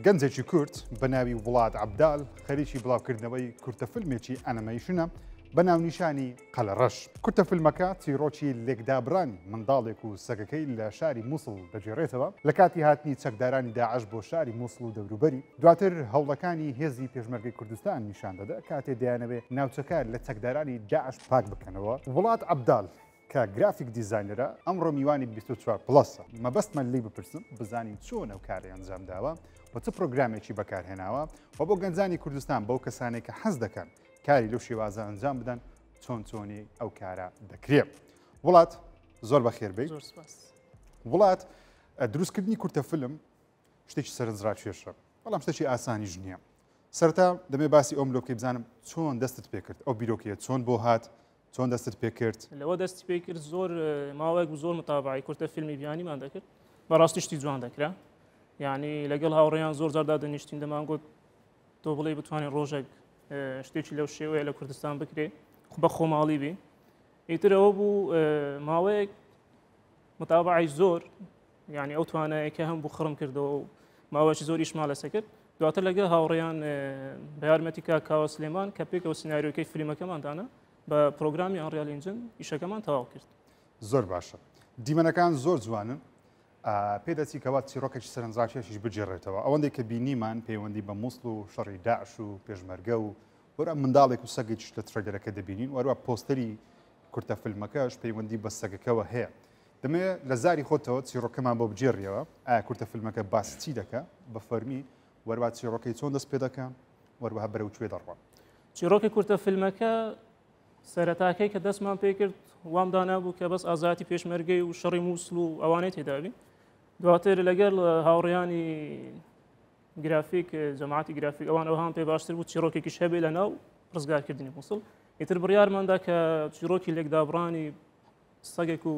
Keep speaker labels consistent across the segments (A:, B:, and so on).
A: گەنجێکی کورد بە ناوی وڵات عەبدال خەریکی بڵاوکردنەوەی کورتە فیلمێکی ئەنەمەیشنە بە ناونیشانی قەلەڕەش. کورتە فیلمەکە چیڕۆکی لێکدابڕانی منداڵێک و سەگەکەی لە شاری موسڵ دەگێڕێتەوە لە کاتی هاتنی چەکدارانی داعش بۆ شاری موسڵ و دەوروبەری، دواتر هەوڵەکانی هێزی پێشمەرگەی کوردستان نیشان دەدا کاتێ دەیانەوێ ناوچەکە لە چەکدارانی داعش پاک بکەنەوە. وڵات عەبدال کە graphic designer ە ئەمڕۆ میوانی 24 Plus ە، مەبەستمە لێی بپرسم بزانین چۆن ئەو کارەی ئەنجام داوە و چ پرۆگرامێکی بەکارهێناوە و بۆ گەنجانی کوردستان بەو کەسانێک کە حەز دەکەن کاری لەو شێوازە ئەنجام بدەن چۆن چۆنی ئەو کارە دەکرێت. وڵات زۆر بەخێر بێی. وڵات دروستکردنی کورتە فیلم شتێکی سەرنجڕاکێشە بەڵام شتێکی ئاسانیش نییە. سەرەتا دەمێ باسی ئەوم لۆ بکەی بزانم چۆن دەستت پێکرد ئەو بیرۆکەیە چۆن بۆ هات چۆن دەستت پێکرد؟
B: لەوە دەستی پێکرد زۆر ماوەیەک بوو زۆر متابعی کورتە فیلمی بیانیمان دەکرد بەڕاستی شتی جوان دەکرا یعنی لەگەڵ هاوڕێیان زۆر جار دادەنیشتین دەمانگوت تۆ بڵێ بتوانین ڕۆژێک شتێکی لەو شێوەیە لە کوردستان بکرێ بە خۆماڵی بی ئیتر ئەوە بوو ماوەیەک متابعی زۆر یعنی ئەو توانایە کە هەم بوو خڕم کردەوە و ماوەی زۆر ئیشمان لەسەر کرد دواتر لەگەڵ هاوڕێیان بە یارمەتی کاک کاوە سلێمان کە پێکەوە سیناریۆکەی فیلمەکەمان دانا بە پرۆگرامی Unreal Engine ئیشەکەمان تەواو کرد.
A: زۆر باشە دیمەنەکان زۆر جوانن پێدەچی کەوا چیڕۆکێکی سەرنجڕاکێشیش بگێڕێتەوە ئەوەندەی کە بینیمان پەیوەندی بە مووسڵ و شەڕی داعش و پێشمەرگە و وەرە منداڵێک و سەگێکیش لە trailer ەکە دەبینین وەروە پۆستەری کورتە فیلمەکەش پەیوەندی بە سەگەکەوە هەیە دەمەوێت لە زاری خۆتەوە چیڕۆکەمان بۆ بگێڕیەوە، ئایا کورتە فیلمەکە باسی چی دەکا بە فەرمی، وەروا چیڕۆکەی چۆن دەست پێ دەکا، وەروەها بەرەو کوێ دەڕوا؟
B: چیڕۆکی کورتە فیلمەکە سەرەتاکەی کە دەستمان پێ کرد وام دانابوو کە بەس ئازایەتی پێشمەرگەی و شەڕی مووسڵ و ئەوانەی تێدابی، دواتر لەگەڵ هاوڕێیانی گرافیک، جەماعەتی گرافیک ئەوان ئەوهان پێ باشتر بوو چیڕۆکێکیش هەبێ لە ناو ڕزگارکردنی مووسڵ، ئیتر بڕیارماندا کە چیڕۆکی لێکدابڕانی سەگێک و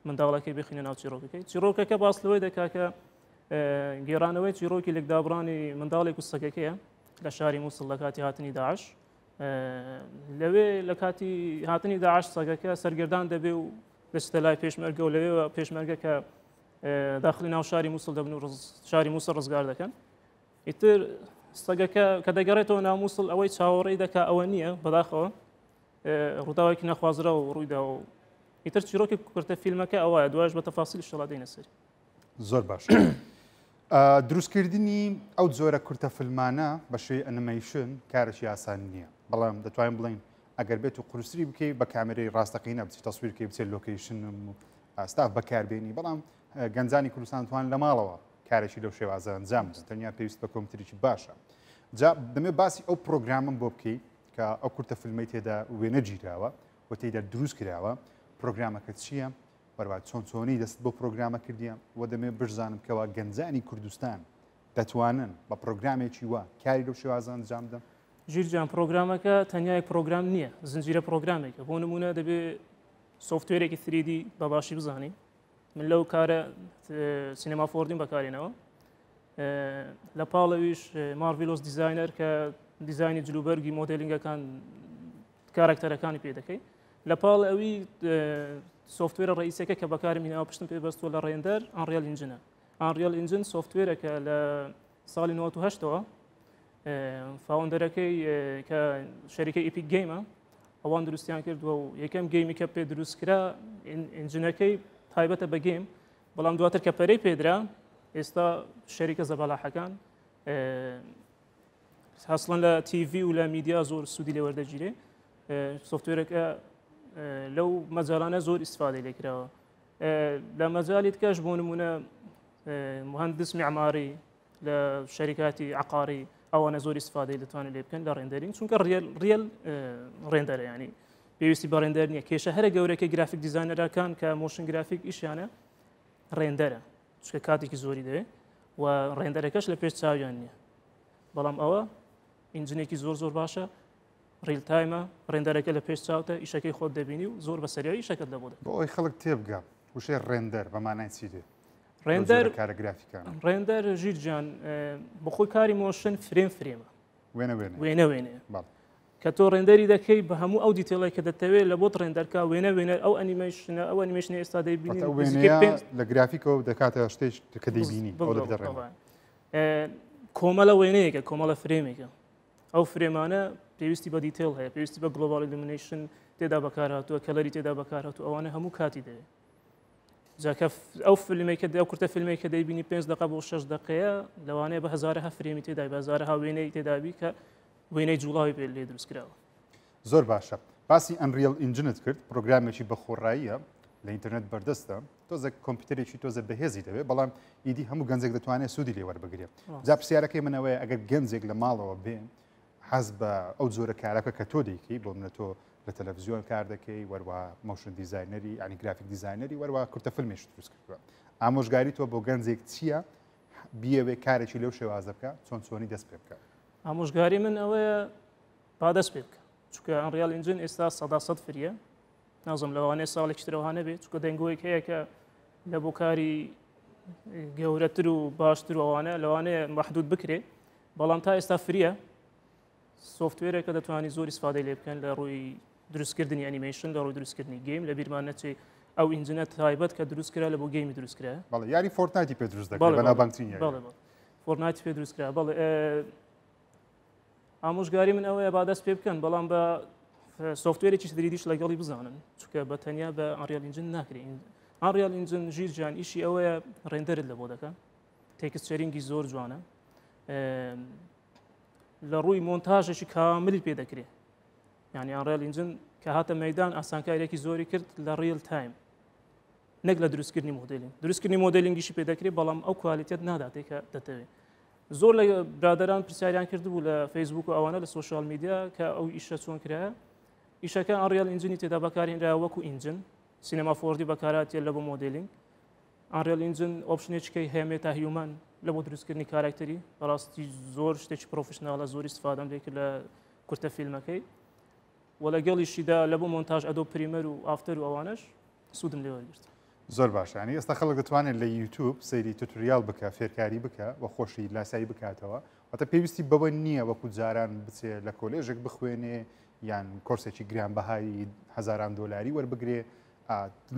B: منداڵەکەی بخینە ناو چیرۆکەکەی. چیرۆکەکە باس لەوەی دەکا کە گێڕانەوەی چیرۆکی لێکدابڕانی منداڵێک و سەگەکەیە لە شاری مووسڵ لە کاتی هاتنی داعش. لەوێ لە کاتی هاتنی داعش سەگەکە سەرگەردان دەبێ و دەچێتە لای پێشمەرگە و لەوێوە پێشمەرگە کە داخلی ناو شاری مووسڵ دەبن و شاری مووسڵ ڕزگار دەکەن. ئیتر سەگەکە کە دەگەڕێتەوە ناو مووسڵ ئەوەی چاوەڕێی دەکا ئەوە نییە بەداخەوە ڕووداوێکی نەخوازراو ڕوویداوە و ئیتر چیرۆکی کورتە فیلمەکە ئەوە دوایش بە تەفاسیل شڵا دێنە سەری.
A: زۆر باش. دروستکردنی ئەو جۆرە کورتە فیلمانە بە شێوەی ئەنیمەیشن کارێکی ئاسان نییە، بەڵام دەتوانین بڵێین ئەگەر بێت و قورستری بکەی بە کامێرەی ڕاستەقینە بچی تەسویرکەی بچێت location و staff بەکاربێنی، بەڵام گەنجانی کوردستان توان لە ماڵەوە کارێکی لەو شێوازە ئەنجام بدەن، تەنیا پێویست بە کۆمپیوتەرێکی باشە. جا دەمێ باسی ئەو پرۆگرامم بۆ بکەی کە ئەو کورتە فیلمەی تێدا وێنە گیراوە و تێیدا دروست کراوە، پرۆگرامەکە چییە؟ وەروە چۆن چۆنی دەست بۆ پرۆگرامە کردیە و دەمێ بشزانم کەوا گەنجانی کوردستان دەتوانن بە پرۆگرامێکی وا کاری لەو شێوازە ئەنجام بدەن؟
B: ژیر جان پرۆگرامەکە تەنیا یەک پرۆگرام نییە، زنجیرە پرۆگرامێکە. بۆ نمونە دەبێ software ێکی 3D بە باشی بزانی. من لەو کارە Cinema 4D م بەکارێنەوە. لە پاڵەویش Marvelous Designer کە دیزاینی جلوبەرگی modeling ەکان کارکتەرەکانی پێ دەکەی. لە پاڵ ئەوی software ە ڕئیسەکە کە بەکارم هێناوە پشتم پێ بەستووە لە render Unreal Engine ە. Unreal Engine software ەکە لە ساڵی 98ەوە founder ەکەی کە شەریکە Epic Game ە ئەوان دروستیان کردووە و یەکەم game ی کە پێ دروست کرا engine ەکەی تایبەتە بە game، بەڵام دواتر کە پەرەی پێدرا ئێستا شەریکە زەبەلاحەکان هەسڵەن لە TV و لە میدیا زۆر سوودی لێوەردەگیرێ. software ەکە لەو مەجالانە زۆر ئیسفادەی لێکراوە. لە مەجالی تکەش بۆ نمونە مهندس معماری لە شەریکاتی عقاری ئەوانە زۆر ئیسفادەی دەتوانن لێ بکەن لە rendering، چونکە real real render ە، ینی پێویستی بە render نییە. کێشە هەرە گەورەکە graphic designer ەکان کە motion graphic ئیشیانە render ە، چونکە کاتێکی زۆری دەوێت و render ەکەش لە پێش چاویان نییە. بەڵام ئەوە engine ێکی زۆر زۆر باشە، real time ە، render ەکە لە پێش چاوتە، ئیشەکەی خۆت دەبینی و زۆر بە سەریعی ئیشەکەت لە بۆ دەکەی.
A: بۆ ئەوەی خەڵک تێبگا وشەی render بە مانای چی دێ؟
B: render
A: کارە گرافیکانە.
B: render ژیر جان بەخۆی کاری motion frame frame ە.
A: وێنە وێنە.
B: وێنە وێنەیە. کە تۆ render ی دەکەی بە هەموو ئەو detail ێک کە دەتەوێت لە بۆت render کا وێنە وێنە ئەو ئەنیمەیشنە، ئەو ئەنیمەیشنە ئێستا دەیبینی
A: وێنەیە لە گرافیکەوە دەکاتە شتێک کە دەیبینی.
B: کۆمەڵە وێنەیەکە، کۆمەڵە frame ێکە. ئەو frame انە پێویستی بە detail هەیە، پێویستی بە global illumination تێدا بەکارهاتووە، color ی تێدا بەکارهاتوو، ئەوانە هەموو کاتی دەوێت. جا کە ئەو فیلمێک کە ئەو کورتە فیلمێک کە دەیبینی 5 دقە بۆ 6 دقەیە، لەوانەیە بە هەزارەها frame ی تێدای، بە هەزارەها وێنەی تێدابی کە وێنەی جوڵاوی پێ لێ دروست کراوە.
A: زۆر باشە، باسی Unreal Engine ت کرد، پرۆگرامێکی بەخۆڕاییە لە ئینتەرنێت بەردەستە، تۆزە کۆمپیوتەرێکی تۆزە بەهێزی دەوێت، بەڵام ئیدی هەموو گەنجێک دەتوانێت سوودی لێ وەربگرێت. جا پرسیارەکەی من ئەوەیە ئەگەر گەنجێک لە ماڵەوە بێ حەز بە ئەو جۆرە کارەکە کە تۆ دەیکەی، بۆ منە تۆ لە تەلەڤزیۆن کار دەکەی، وەروە motion designer ی، ینی graphic designer ی، وەروە کورتە فیلمیش دروست کردووە، ئامۆژگاری تۆ بۆ گەنجێک چییە بیەوێ کارێکی لەو شێوازە بکە، چۆن چۆنی دەست پێ بکە؟
B: ئامۆژگاری من ئەوەیە با دەست پێ بکە، چونکە Unreal Engine ئێستا 100% free ە، نازم لەوانەیە ساڵێکی ترەوە نەبێت، چونکە دەنگۆیەک هەیە کە لە بۆ کاری گەورەتر و باشتر و ئەوانە لەوانەیە مەحدود بکرێ، بەڵام تا ئێستا free ە. software ێکە دەتوانانی زۆر ئیسفادەی لێ بکەن لە ڕووی دروستکردنی ئەنیمەیشن، لە ڕووی دروستکردنی game. لە بیرمان نەچێ ئەو engine ە تایبەت کە دروست کرا لە بۆ game ی دروست کرا.
A: بەڵێ، یاری Fortnite ی پێ دروست دەکرێت، بەناوبانگترین یاری.
B: بەڵێ، بەڵێ. Fortnite ی پێ دروست کرا. بەڵێ، ئامۆژگاری من ئەوەیە با دەست پێ بکەن، بەڵام بە software ێکی 3D یش لەگەڵی بزانن، چونکە بە تەنیا بە Unreal Engine ناکرێت. Unreal Engine ژیر جان ئیشی ئەوەیە render ت لە بۆ دەکە، texturing ی زۆر جوانە، لە ڕووی مۆنتاژێکی کاملی پێ دەکرێت. یعنی Unreal Engine کە هاتە مەدان ئاسانکاریەکی زۆری کرد لە real time، نەک لە دروستکردنی modeling. دروستکردنی modeling یشی پێ دەکرێت، بەڵام ئەو quality ەت ناداتێ کە دەتەوێت. زۆر لە برادران پرسیاریان کردبوو لە فەیسبوک و ئەوانە لە social media کە ئەو ئیشە چۆن کرایە. ئیشەکە Unreal Engine ی تێدا بەکارهێنرا وەکو engine، Cinema 4D بەکاراتیە لە بۆ modeling. Unreal Engine option ێکی هەیە MetaHuman لە بۆ دروستکردنی کاراکتەری، بەڕاستی زۆر شتێکی professional ە، زۆر استفادەم لێ کرد لە کورتە فیلمەکەی. و لەگەڵیشیدا لە بۆ مۆنتاژ Adobe Premiere و After و ئەوانەش سوودم لێ وەرگرت.
A: زۆر باشە، ینی ئێستا خەڵک دەتوانێت لە یوتیوب سەیری tutorial بکە، فێرکاری بکە و خۆشی لاسایی بکاتەوە. واتە پێویستی بەوە نییە وەکو جاران بچێ لە کۆلێژێک بخوێنێ یان کۆرسێکی گرانبەهای هەزاران دۆلاری وەربگرێ.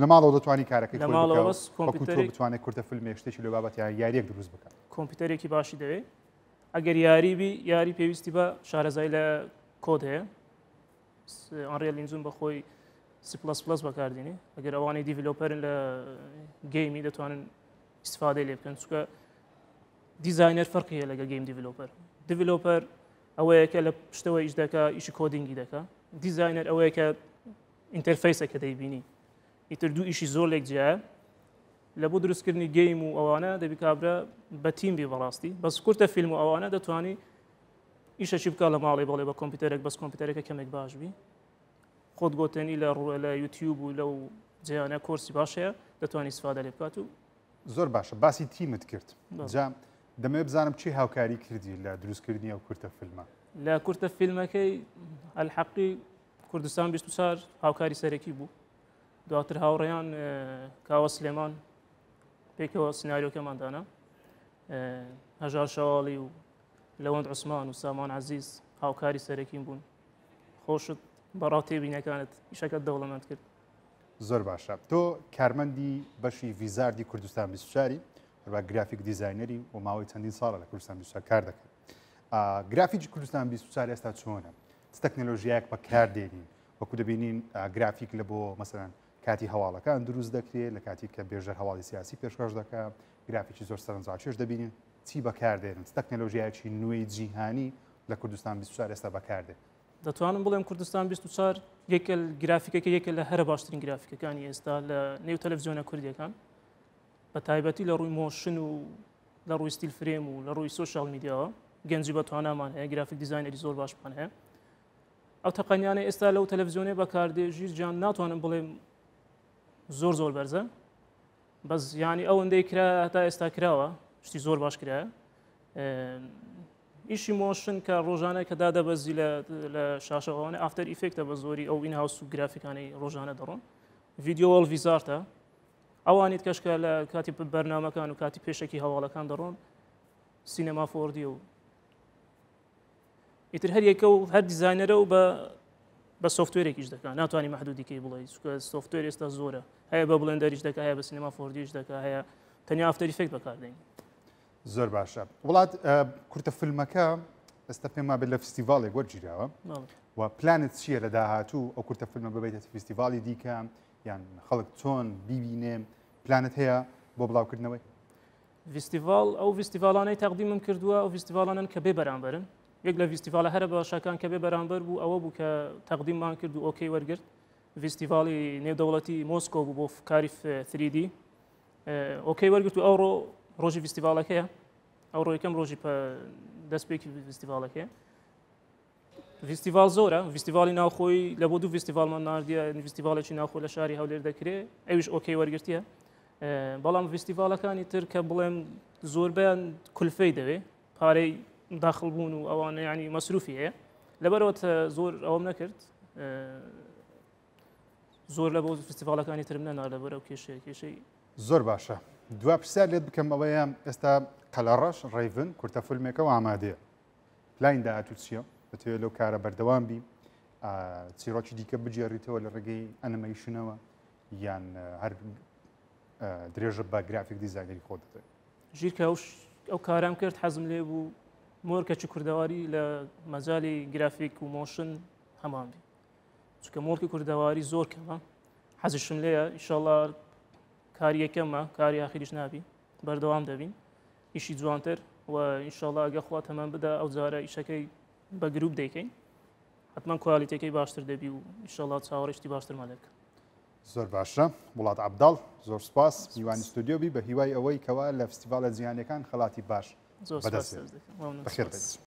A: لە ماڵەوە دەتوانی کارەکەی
B: لە ماڵەوە بەس
A: وەکو تۆ
B: کۆمپیوتەرێک
A: بتوانێت کورتە فیلمێک شتێکی لە بابەت یان یاریەک دروست بکە.
B: کۆمپیوتەرێکی باشی دەوێت. ئەگەر یاری بی، یاری پێویستی بە شارەزایی لە کۆد هەیە. Unreal Engine بە خۆی C plus plus بەکاردێنێ. ئەگەر ئەوانەی developer ن لە game ی دەتوانن استفادەی لێ بکەن، چونکە designer فەرقی هەیە لەگەڵ game developer. developer ئەوەیە کە لە پشتەوە ئیش دەکا، ئیشی coding ی دەکا. designer ئەوەیە کە interface ە کە دەیبینی. ئیتر دوو ئیشی زۆر لێک جیایە. لە بۆ دروستکردنی game و ئەوانە دەبی کابرا بە تیم بی بەڕاستی. بەس کورتە فیلم و ئەوانە دەتوانی ئیشەکی بکا لە ماڵی، بەڵێ بە کۆمپیوتەرێک، بەس کۆمپیوتەرەکە کەمێک باش بی. خۆت گۆتەنی لە ڕووە لە یوتیوب و لەو جیانە کۆرسی باش هەیە دەتوانی استفادە لێ بکات و
A: زۆر باشە، باسی تیمت کرد. جا دەمەوێت بزانم چی هاوکاری کردی لە دروستکردنی ئەو کورتە فیلمە؟
B: لە کورتە فیلمەکەی ئەلحەقی کوردستان 24 هاوکاری سەرەکی بوو. دواتر هاوڕێیان کاوە سلێمان پێکەوە سناریۆکەمان دانا، هەژار شەواڵی و لەوەند عوسمان و سامان عەزیز هاوکاری سەرەکین بوون. خۆشت بەڕاو تێبینەکانت ئیشەکەت دەوڵەمەند کرد.
A: زۆر باشە، تۆ کارمەندی بەشی visual ی کوردستان 24، هەروە graphic designer ی و ماوەی چەندین ساڵە لە کوردستان 24 کار دەکەی. گرافیکی کوردستان 24 ئێستا چۆنە؟ چ تەکنەلۆژیایەک بەکاردێنین؟ وەکو دەبینین گرافیک لە بۆ مەسەلەن کاتی هەواڵەکان دروست دەکرێت، لە کاتی کە بێژەر هەواڵی سیاسی پێشکەش دەکا گرافیکی زۆر سەرنجڕاکێش دەبینین. چی بەکاردێنن؟ چ تەکنەلۆژیایەکی نوێی جیهانی لە کوردستان 24 ئێستا بەکاردێن؟
B: دەتوانم بڵێم کوردستان 24 یەکە گرافیکەکە یەکە لە هەرە باشترین گرافیکەکانی ئێستا لە نێو تەلەڤزیۆنە کوردیەکان، بە تایبەتی لە ڕووی motion و لە ڕووی still frame و لە ڕووی social media وە گەنجی بە توانامان هەیە، graphic designer ی زۆر باشمان هەیە. ئەو تەقەنیانە ئێستا لەو تەلەڤزیۆنێ بەکاردێ ژیر جان ناتوانم بڵێم زۆر زۆر بەرزە، بەس یعنی ئەوەندەی کرا هەتا ئێستا کراوە شتی زۆر باش کرایە. ئیشی motion کە ڕۆژانە کە دادەبەزی لە شاشەوانە After Effect ە بە زۆری ئەو in-house و گرافیکانەی ڕۆژانە دەڕۆن. ڤیدیۆ وەڵ visual ە، ئەوانیت کەشکە لە کاتی بەرنامەکان و کاتی پێشەکی هەواڵەکان دەڕۆن Cinema 4D و ئیتر هەر یەکە و هەر designer ە و بە software ێکیش دەکات، ناتوانانی مەحدودیکەی بڵێ، چونکە software ئێستا زۆرە، هەیە بە Blender یش دەکات، هەیە بە Cinema 4D یش دەکات، هەیە تەنیا After Effect بەکاردێنی.
A: زۆر باشە وڵات کورتە فیلمەکە ئێستا پێم وابێت لە فستیڤاڵێک وەرگیراوە و پلانت چییە لە داهاتوو ئەو کورتە فیلمە ببیتە فستیڤاڵی دیکە یان خەڵک چۆن بیبینێ پلانت هەیە بۆ بڵاوکردنەوەی؟
B: ڤیستیڤاڵ ئەو ڤیستیڤاڵانەی تەقدیمم کردووە ئەو ڤیستیڤاڵانەن کە بێ بەرامبەرن یەک لە ڤیستیڤاڵە هەرە باشەکان کە بێ بەرامبەر بوو ئەوە بوو کە تەقدیممان کرد و okay وەرگرت ڤیستیڤاڵی نێودەوڵەتی مۆسکۆ بوو بۆ کاری 3D okay وەرگرت و ئەوڕۆ ڕۆژی ڤیستیڤاڵەکەیە ئەوڕۆ یەکەم ڕۆژی دەستپێکی ڤیستیڤاڵەکەیە ڤیستیڤاڵ زۆرە ڤیستیڤاڵی ناوخۆی لە بۆ دوو ڤیستیڤاڵمان ناردیە ڤیستیڤاڵێکی ناوخۆ لە شاری هەولێر دەکرێ ئەویش okay وەرگرتیە بەڵام ڤیستیڤاڵەکانی تر کە بڵێم زۆربیان کولفەی دەوێ پارەی داخل بوون و ئەوانە ینی مەسروفی هەیە لەبەرەوە زۆر ئەوم نەکرد زۆر لە بۆ فستیڤاڵەکانی ترم نەنا لەبەر ئەو کێشەیە کێشەی
A: زۆر باشە دوا پرسیار لێت بکەم ئەوەیە ئێستا قەلەڕەش ڕیڤن کورتە فیلمێکە و ئامادەیە پلانی داهاتوو چییە؟ دەتەوێت لەو کارە بەردەوام بی چیرۆکی دیکە بگێڕیتەوە لە ڕێگەی ئەنەمەیشنەوە یان هەر درێژە بە گرافیک دیزاینەری خۆت دەدەیت؟
B: ژیرکە ئەو کارم کرد حەزم لێ بوو مۆرکەچی کوردەواری لە مەجای گرافیک و motion هەمان بی چونکە مۆرکی کوردەواری زۆر کەمە حەزیشم لێیە ئیشەڵا کاری یەکەمە کاری ئاخیریش نابی بەردەوام دەبین ئیشی جوانتر و ئینشاءاللە ئەگە خوا تەمەن بدا ئەو جارە ئیشەکەی بە گروپ دەیکەین حتمما کوالیتەکەی باشتر دەبی و ئینشاءاللە چاوەڕێ شتی باشترمان لێ بکەن.
A: زۆر باشە وڵات عەبداڵ زۆر سپاس میوانی ستۆدیۆ بی بە هیوای ئەوەی کەوا لە فستیڤاڵە جیهانیەکان خەڵاتی باش
B: زۆر
A: بەدەست
B: سپاس
A: بەخێر بێیت.